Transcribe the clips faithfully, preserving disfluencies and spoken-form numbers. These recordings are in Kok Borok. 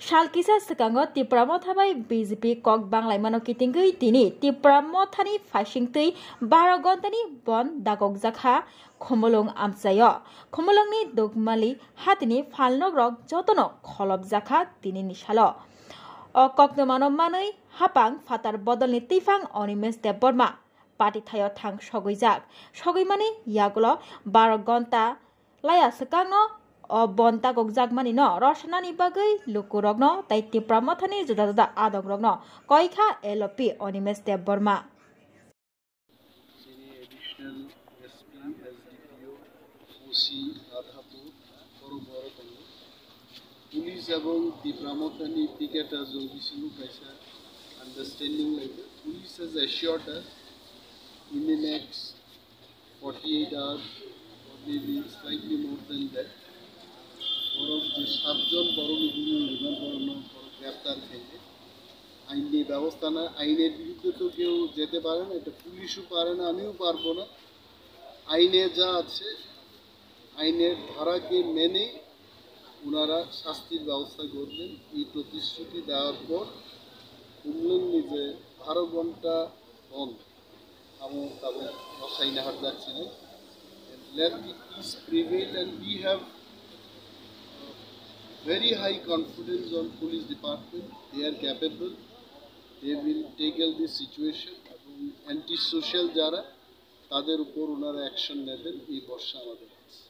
Sal kisa swkango Tipra Motha bai B J P kok banglaimano kitingwi tini Tipra Mothani phaisingtwi baro gontani bon dakokjakha Khumulwng amchaio. Khumulwngni Dukmali hatini phalnokrok jotono kholopjakha tinini salo. O koktwmano manwi hapang phatar bodolni twiphang Animesh Debbarma patithaio thang sogwijak. Sogwimani yagulo baro gonta laya swkangno o bon dakokjakmanino rwsanani bagwi lukurokno tei Tipra Mothani juda juda adongrokno koikha L O P Animesh Debbarma. Chini additional S P, S D P O, O C, Radhapur, borok borok tongo. Police ebong Tipra Mothani picketer jong bisingo kaisa understanding laijak. Police has assured us in the next forty-eight hours, or maybe slightly more than that, borok je satjon borokni bumung rwna borokno borok greptar khainai. আইনি ব্যবস্থা না, আইনের বিরুদ্ধে তো কেউ যেতে পারে না, এটা পুলিশও পারে না, আমিও পারবো না। আইনে যা আছে, আইনের ধারাকে মেনেই ওনারা শাস্তির ব্যবস্থা করবেন। এই প্রতিশ্রুতি দেওয়ার পর খুমলুংনি যে বারো ঘন্টা বন্ধ, amo tabuk rwsaina hapjak chini. And let the peace prevail, and we have, uh, very high confidence on police department. They are capable. They will tackle this situation. এবং anti social যারা, তাদের উপর ওনারা অ্যাকশন নেবেন, এই ভরসা আমাদের আছে।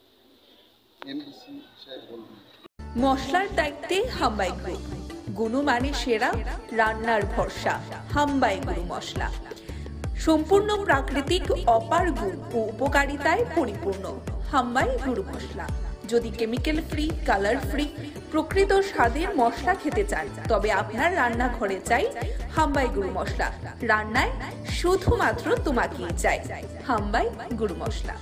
এমডিসি সাহেব বলবেন। মশলার দায়িত্বে হাম্বাই গ্রুপ। গুণমানে সেরা, রান্নার ভরসা। হাম্বাই গুরু মশলা। সম্পূর্ণ প্রাকৃতিক অপার গুণ ও উপকারিতায় পরিপূর্ণ। হাম্বাই গুরু মশলা। যদি কেমিক্যাল ফ্রি, কালার ফ্রি, প্রকৃত স্বাদের মশলা খেতে চান, তবে আপনার রান্নাঘরে চাই হাম্বাই গুরু মশলা। রান্নায় শুধুমাত্র তোমাকেই চাই হাম্বাই গুরু মশলা।